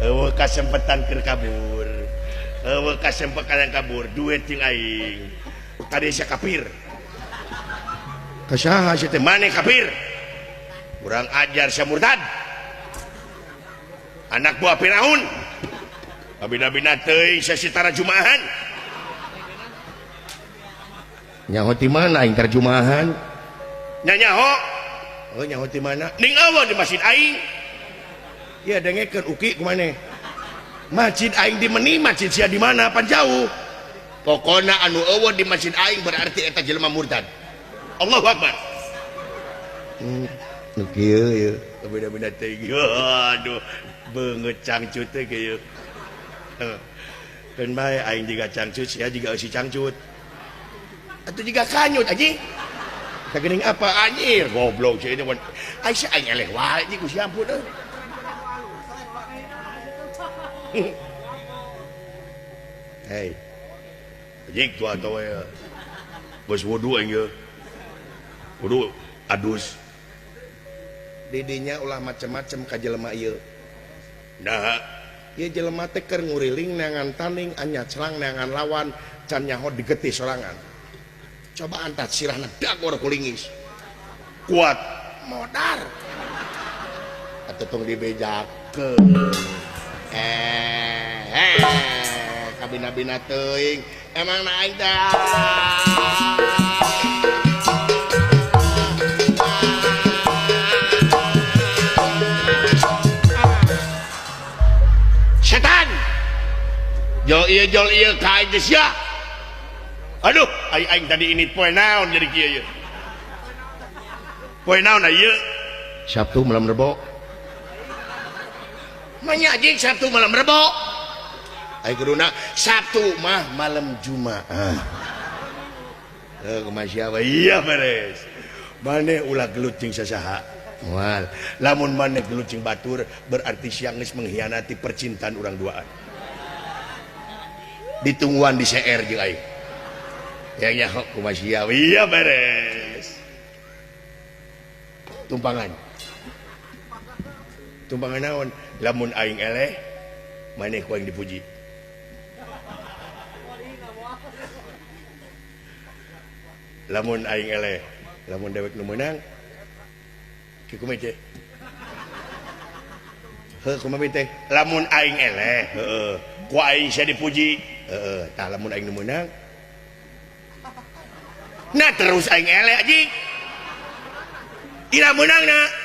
Eueuh kasempetan keur kabur. Eueuh kasempetan kabur duit jeung aing. Tadi sia kafir. Ka saha sia teh maneh kafir? Kurang ajar sia murtad. Anak buah Firaun. Abina-bina teuing sia si tarajumahan. Nyaho ti mana aing tarjumahan? Nya nyaho. Oh nyaho ti mana? Ning awa di masjid aing. Ya dengekeun uki kumaneh. Masjid aing di meni, masjid sia di mana? Pan jauh. Pokona anu eueuh di masjid aing berarti eta jelema murtad. Allahu Akbar. Nu kieu ieu. Beda-beda teuing. Aduh, beungeut cangcut teh kieu. Keun bae aing jiga cangcut, sia jiga eusi cangcut. Atuh jiga kanyut anjing. Sagening apa anjir goblok sia ini. Ai sia aing eleh wae anjing ku sia ampun euy. Hei. Anjing tua tua ya. Bos wudu aing ye. Wudu adus. Didinya ulah macem-macem ka jelema ieu. Nah, ieu jelema teh keur nguriling neangan tanding anyaclang neangan lawan can nyaho digetih sorangan. Coba antat sirahna dagor kulingis. Kuat modar. Atuh tong dibejakeun. Kabina-bina teuing. Emang na aing teh. Setan. Jol ieu ka aing teh sia. Aduh, aing tadi ini poe naon jadi kieu ieu. Poe naon ieu? Sabtu malam Rebo. Manya anjing Sabtu malam Rebo. Aing kuduna Sabtu mah malam Jumaah. Heuh kumaha sia we? Iya beres. Maneh ulah gelut jeung sasaha. Moal. Lamun maneh gelut jeung batur berarti sia geus mengkhianati percintaan urang duaan. Ditungguan di CR jeung aing. Yang nyaho kumaha sia we? Iya beres. Tumpangan. Tumpangan naon? Lamun aing eleh maneh ku aing dipuji. Lamun aing eleh, lamun dewek nu meunang kieu kumaha teh? Heuh kumaha teh? Lamun aing eleh, heueuh, ku aing sia dipuji. Heueuh, tah lamun aing nu meunang. Nah terus aing eleh anjing. Ira meunangna.